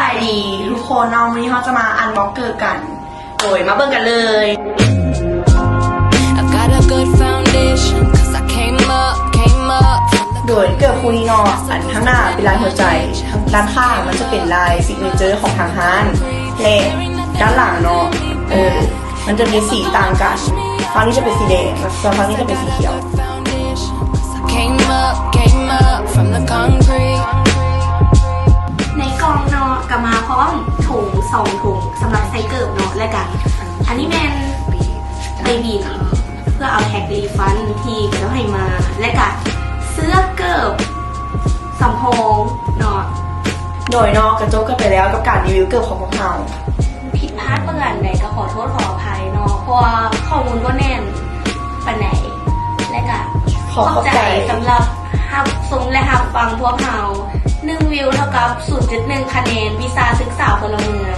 ສະບາຍດີທຸກຄົນເນາະ ມື້ນີ້ເຮົາຈະມາອັນບັອກເກີບກັນ ໂດຍມາເບິ່ງກັນເລີຍ. I got a good foundation, 'cause I came up, came up from the ໂດຍເກີບຄູ່ນີ້ເນາະ ອັນທາງໜ້າເປັນລາຍຫົວໃຈ, ດ້ານຂ້າງມັນຈະເປັນລາຍ signature ຂອງທາງຮ້ານ ແລະ ດ້ານຫຼັງເນາະ ເອີ ມັນຈະມີສີຕ່າງກັນ, ຝັ່ງນີ້ຈະເປັນສີແດງ ສ່ວນຝັ່ງນີ້ຈະເປັນສີຂຽວ. foundation, 'cause I came up, came up from the concrete. ໃນກ່ອງເນາະ ກະມາພ້ອມຖົງສອງຖົງສຳລັບໃສ່ເກີບເນາະ ແລະກະອັນນີ້ແມ່ນໃບບິນ ເພື່ອເອົາ tax refund ທີ່ເຂົາເຈົ້າໃຫ້ມາ ແລະກະເສື້ອເກີບ ສຳໂພງເນາະ. ໂດຍເນາະ ກະຈົບກັນໄປແລ້ວກັບການຣີວິວເກີບຂອງພວກເຮົາ. ຜິດພາດປະການໃດກະຂໍໂທດຂໍອະໄພເນາະ ເພາະວ່າຂໍ້ມູນບໍ່ແໜ້ນປານໃດ ແລະກະ ຂໍຂອບໃຈ ສຳລັບຮັບຊົມ ແລະ ຮັບຟັງພວກເຮົາ. ໜຶ່ງວິວເທົ່າກັບສູນຈຸດໜຶ່ງຄະແນນວິຊາສຶກສາພົນລະເມືອງ.